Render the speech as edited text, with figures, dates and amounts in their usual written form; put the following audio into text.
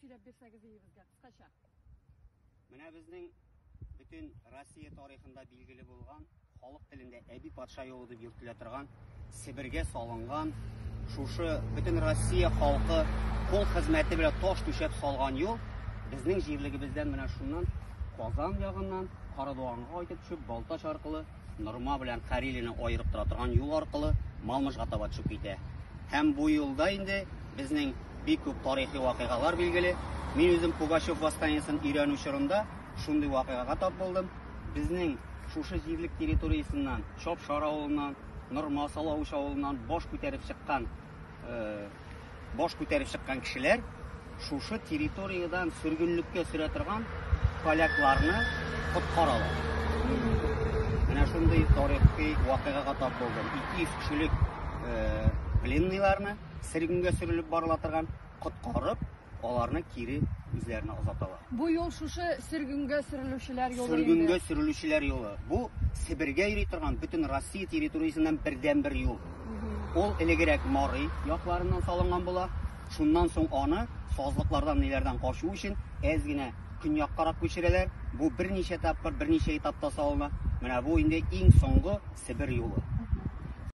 сөйләп бирсәгез иде безгә, кыскача. Менә безнең бөтен Россия тарихында билгеле булган, халык телендә Әби патша юлы дип йөртелә торган, Себергә салынган, шушы бөтен Россия халкы кул хезмәте белән таш түшәп салган юл безнең җирлегебездән менә шуннан Казан ягыннан Карадуганга кайтып төшеп, Балтач аркылы Норма белән Карелияне аерып тора торган юл аркылы Малмыжга таба төшеп китә. Һәм бу юлда инде безнең бик күп тарихи вакыйгалар билгеле. Мин үзем Пугачев восстаниесен өйрәнү чорында шундый вакыйгага тап булдым. Безнең шушы җирлек территориясеннән, Чапшар авылыннан, Норма Салавыч авылыннан баш күтәреп чыккан баш күтәреп чыккан кешеләр шушы территориядән сөргенлеккә сөрә торган полякларны коткаралар. Менә шундый тарихи вакыйгага тап булдым. 200 кешелек э, пленныйларны сөргенгә сөрелеп барыла торган коткарып, аларны кире үзләренә озаталар. Бу юл шушы сөргенгә сөрелүчеләр юлы Сөргенгә сөрелүчеләр юлы. Бу Себергә йөри торган бөтен Россия территориясеннән бердәнбер юл. Ул элегрәк Мари якларыннан салынган була. Шуннан соң аны сазлыклардан ниләрдән качу өчен әз генә көньяккарак күчерәләр. Бу берничә тапкыр, берничә этапта салына. Менә бу инде иң соңгы Себер юлы.